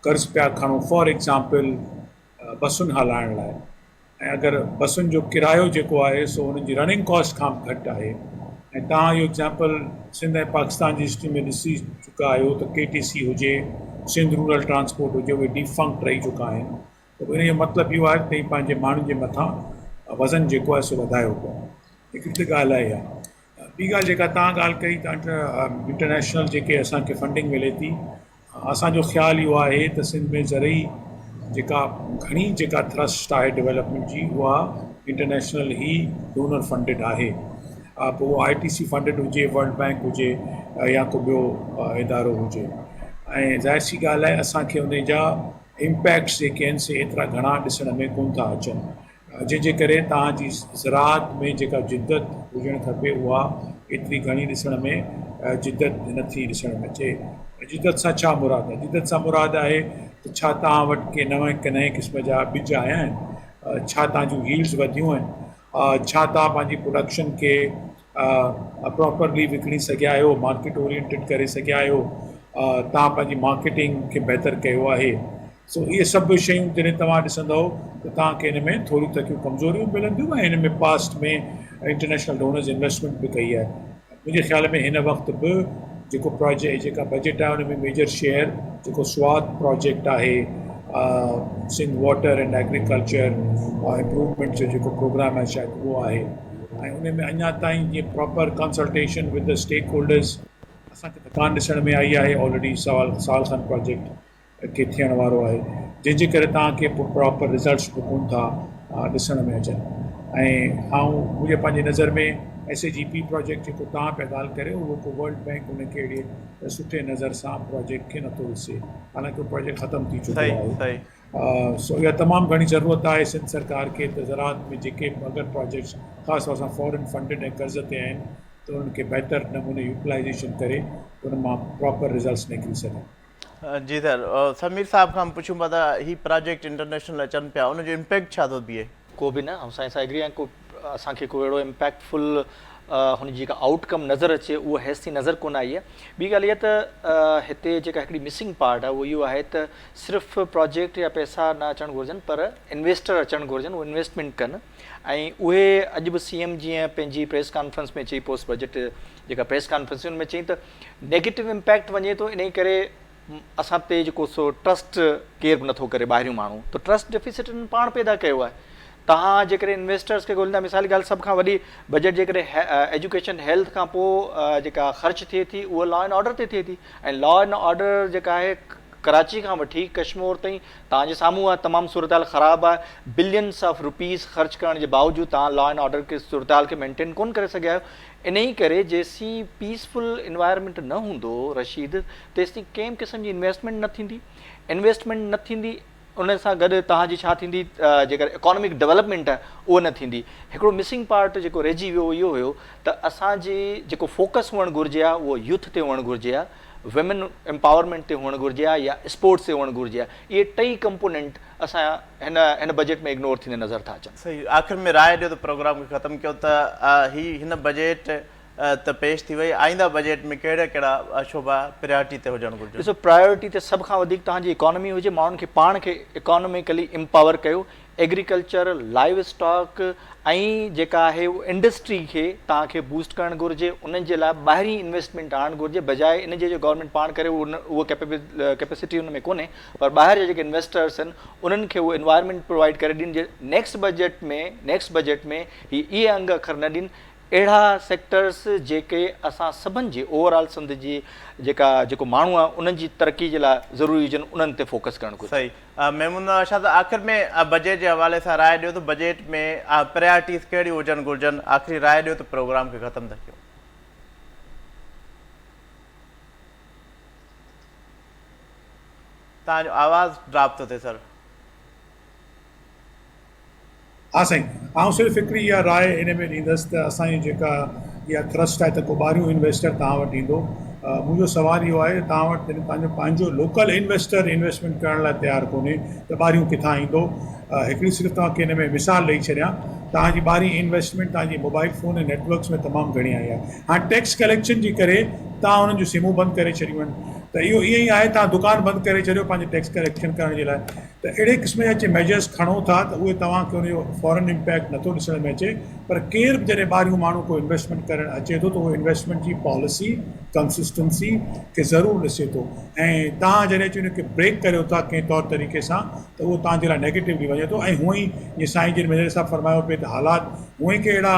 قرض پيا کڻو فار ايگزامپل بسن هلائڻ لاء ۽ اگر بسن جو ڪرايو جيڪو آهي سو انهن جي رننگ ڪاسٽ کان به گهٽ آهي ۽ توهان اهو ايگزامپل سنڌ ۽ پاڪستان جي هسٽري ۾ ڏسي چڪا آهيو ته ڪي ٽي سي هجي سنڌ رورل ٽرانسپورٽ هجي اهي ڊيفنڪٽ رهي چڪا آهن ته ان جو مطلب اهو آهي ته توهين پنهنجي ماڻهن جي مٿان وزن جيڪو آهي سو وڌايو پيا هڪڙي ته ڳالهه آهي اها ٻي ڳالهه جيڪا توهان ڳالهه ڪئي ته انٽرنيشنل جيڪي اسانکي فنڊنگ ملي ٿي. اسان جو خيال اهو آهي ته سنڌ ۾ زرعي جيڪا گهڻي جيڪا ٿرسٽ آهي ڊولپمينٽ جي اها انٽرنيشنل هي ڊونر فنڊيڊ آهي پوء اهو آء ٽي سي فنڊيڊ هجي ورلڊ بينڪ هجي يا ڪو ٻيو ادارو هجي ۽ ظاهر سي ڳالهه آهي اسانکي ان جا امپيڪٽس جيڪي آهن سي ايترا گهڻا ڏسڻ ۾ ڪون ٿا اچن جنهن جي ڪري توهان جي زراعت ۾ جيڪا جدت هجڻ کپي اها ايتري گهڻي ڏسڻ ۾ جدت نٿي ڏسڻ ۾ اچي. جدت سان ڇا مراد آهي؟ جدت سان مراد آهي ته ڇا توهان وٽ ڪي نوين نئين قسم جا ٻج آيا آهن؟ ڇا توهان جون ييلڊز وڌيون آهن؟ ڇا توهان پنهنجي پروڊڪشن کي پراپرلي وڪڻي سگهيا آهيو؟ مارڪيٽ اورينٽيڊ ڪري سگهيا آهيو؟ توهان پنهنجي مارڪيٽنگ کي بهتر ڪيو آهي؟ سو اهي سڀ شيون جڏهن توهان ڏسندؤ ته توهان کي ان ۾ ٿوريون تڪيون ڪمزوريون به ملنديون ۽ هن ۾ پاسٽ ۾ انٽرنيشنل ڊونرز انويسٽمينٽ به ڪئي آهي. منهنجي خيال ۾ هن وقت به جيڪو پراجيڪٽ جيڪا بجيٽ آهي ان ۾ ميجر شيئر جيڪو سوات پراجيڪٽ آهي Sindh water and agriculture improvement جو جيڪو پروگرام آهي شايد اهو آهي ۽ ان ۾ اڃا تائين جيئن proper consultation with the stakeholders اسان کي ته ڪانه ڏسڻ ۾ آئي آهي آلريڊي سوال سال خان پراجيڪٽ کي ٿيڻ وارو آهي جنهن جي ڪري توهان کي پراپر رزلٽس به ڪون ٿا ڏسڻ ۾ اچن ۽ آئون منهنجي پنهنجي نظر ۾ S A G P project جيڪو توهان پيا ڳالهه ڪريو اهو ڪو ورلڊ بينڪ ان کي اهڙي سٺي نظر سان پراجيڪٽ کي نٿو ڏسي حالانڪه اهو پراجيڪٽ ختم ٿي چڪو آهي سو اها تمام گهڻي ضرورت آهي سنڌ سرڪار کي ته زراعت ۾ جيڪي به اگر پراجيڪٽس خاص طور سان فارن فنڊڊ ۽ قرض تي آهن ته انهن کي بهتر نموني يوٽيلائزيشن ڪري ان مان پراپر رزلٽس نڪري سگهن. جي سر سمير صاحب کان پڇون پيا ته هي پراجيڪٽ انٽرنيشنل اچن پيا ان جو امپيڪٽ ڇا ٿو بيهي؟ ڪو به نه آئون سائين سان ايگري آهيان ڪو اسان کي ڪو اهڙو امپيڪٽ فل هن جي جيڪا آئوٽ ڪم نظر اچي اهو هيستائين نظر ڪونه آئي آهي ٻي ڳالهه اها ته هتي جيڪا هڪڙي مسنگ پارٽ آهي اهو اهو آهي ته صرف پراجيڪٽ يا پئسا نه اچڻ گهرجن پر انويسٽر اچڻ گهرجن اهي انويسٽمينٽ ڪن ۽ اهي اڄ به سي ايم جيئن پنهنجي پريس ڪانفرنس ۾ چئي پوسٽ بجيٽ جيڪا پريس ڪانفرنس ٿي ان ۾ چئي ته نيگيٽو امپيڪٽ وڃي ٿو انهي ڪري اسان تي جيڪو سو ٽرسٽ ڪير به نٿو ڪري ٻاهريون ماڻهو ته ٽرسٽ ڊيفيسٽ انهن پاڻ پيدا ڪيو آهي توهان جيڪڏهن انويسٽرس کي ڳوليندا مثال جي ڳالهه سڀ کان وڏي بجيٽ جيڪڏهن ايجوڪيشن هيلٿ کان پوء جيڪا خرچ ٿئي ٿي اهو لا اينڊ آرڊر تي ٿئي ٿي ۽ لا اينڊ آرڊر جيڪا آهي ڪراچي کان وٺي ڪشمور تائين توهان جي سامهون آهي تمام صورتحال خراب آهي بلينس آف روپيز خرچ ڪرڻ جي باوجود توهان لا اينڊ آرڊر کي صورتحال کي مينٽين ڪون ڪري سگهيا آهيو انهيء ڪري جيسين پيس فل انوائرمينٽ نه هوندو رشيد تيستائين ڪنهن به قسم جي انويسٽمينٽ نه ٿيندي، انويسٽمينٽ نه ٿيندي ان سان گڏ توهان جي ڇا ٿيندي جيڪر اڪانومڪ ڊولپمينٽ آهي اهو نه ٿيندي. هڪڙو مسنگ پارٽ جيڪو رهجي ويو اهو هيو ته اسان جي جيڪو فوڪس هئڻ گهرجي ها اهو يوٿ تي هئڻ گهرجي ها، ويمن امپاورمينٽ تي هئڻ گهرجي ها يا اسپورٽس تي هئڻ گهرجي ها. اهي ٽئي ڪمپونينٽ اسان هن هن بجيٽ ۾ اگنور ٿيندي نظر ٿا اچن. صحيح آخر ۾ راء ڏيو ته پروگرام کي ختم ڪيو ته هي هن بجيٽ ته پيش ٿي وئي آئنده بجيٽ ۾ ڪهڙا ڪهڙا شعبا پريارٽي تي هجڻ گهرجن. ڏسو پرائرٽي تي سڀ کان وڌيڪ توهان جي اڪانومي هجي ماڻهن کي پاڻ کي اڪانوميڪلي امپاور ڪيو ايگريڪلچر، لائيو اسٽاڪ ۽ جيڪا آهي انڊسٽري کي توهان کي بوسٽ ڪرڻ گهرجي انهن جي لاء ٻاهرين انويسٽمينٽ آڻڻ گهرجي بجاء ان جي جو گورنمينٽ پاڻ ڪري اهو ڪيپيسٽي ان ۾ ڪونهي پر ٻاهر جا جيڪي انويسٽرس آهن انهن کي اهو انوائرمينٽ پرووائيڊ ڪري ڏين جي نيڪسٽ بجيٽ ۾ نيڪسٽ بجيٽ ۾ هي اهي انگ اکر نه ڏين اهڙا سيڪٽرس جيڪي اسان سڀن جي اوور آل سنڌ جي جيڪا جيڪو ماڻهو آهي انهن جي ترقي جي لاء ضروري هجن انهن تي فوڪس ڪرڻ گهرجي. صحيح ميمون ارشاد آخر ۾ بجيٽ جي حوالي سان راء ڏيو ته بجيٽ ۾ پريارٽيز ڪهڙيون هجڻ گهرجن آخري راء ڏيو ته پروگرام کي ختم ٿا ڪيون. توهان جو آواز ڊراپ ٿو ٿئي سر. ها سائين آئون صرف هڪڙي اها راء ان ۾ ڏيندس ته اسان جي جيڪا اها ٿرسٽ آهي ته ڪو ٻاهريون انويسٽر توهان وٽ ايندو منهنجو سوال اهو آهي ته توهان وٽ جڏهن توهان جو پنهنجو لوڪل انويسٽر انويسٽمينٽ ڪرڻ لاء تيار ڪونهي ته ٻاهريون ڪٿان ايندو هڪڙي صرف توهان کي ان ۾ مثال ڏئي ڇڏيان توهان جي ٻاهرين انويسٽمينٽ توهان جي موبائل فون ۽ نيٽورڪس ۾ تمام گهڻي آئي آهي هاڻي ٽيڪس ڪليڪشن جي ڪري توهان انهن جون سمون بند ڪري ڇڏيون آهن ته اهو ائين ئي آهي توهان دڪان بند ڪري ڇڏيو پنهنجي ٽيڪس ڪليڪشن ڪرڻ جي لاء ته اهڙي قسم جا جي ميجرز کڻو ٿا ته اهي توهان کي ان جو فورن امپيڪٽ نٿو ڏسڻ ۾ اچي پر ڪير به جڏهن ٻاهريون ماڻهو ڪو انويسٽمينٽ ڪرڻ اچي ٿو ته اهو انويسٽمينٽ جي پاليسي ڪنسسٽنسي کي ضرور ڏسي ٿو ۽ توهان جڏهن اچي ان کي بريڪ ڪريو ٿا ڪنهن طور طريقي سان ته اهو توهان جي لاء نيگيٽولي وڃي ٿو ۽ هونئن ئي جيئن سائين جن ميجر صاحب فرمايو پئي ته حالات هونئن ئي ڪي اهڙا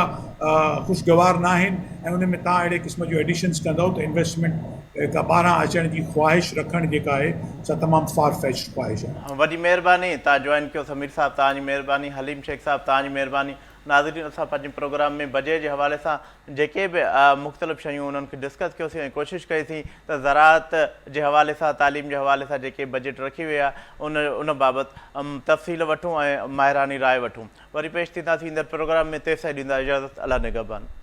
خوشگوار ناهن ۽ ان ۾ توهان اهڙي قسم جون ايڊيشنز ڪندؤ ته انويسٽمينٽ کان ٻاهران اچڻ جي خواهش رکڻ جيڪا آهي سا تمام فار فيچڊ خواهش آهي. وڏي مهرباني توهان جوائن ڪيو سمير صاحب توهان جي مهرباني حليم شيخ صاحب توهان جي مهرباني ناظرين اسان پنهنجي پروگرام ۾ بجيٽ جي حوالي سان جيڪي به مختلف شيون انهن کي ڊسڪس ڪيوسين ۽ ڪوشش ڪئي سين ته زراعت جي حوالي سان تعليم جي حوالي سان جيڪي بجيٽ رکي وئي آهي ان ان بابت تفصيل وٺون ۽ ماهراني راء وٺون وري پيش ٿينداسين ايندڙ پروگرام ۾ تيستائين ڏيندا اجازت الله نگهبان.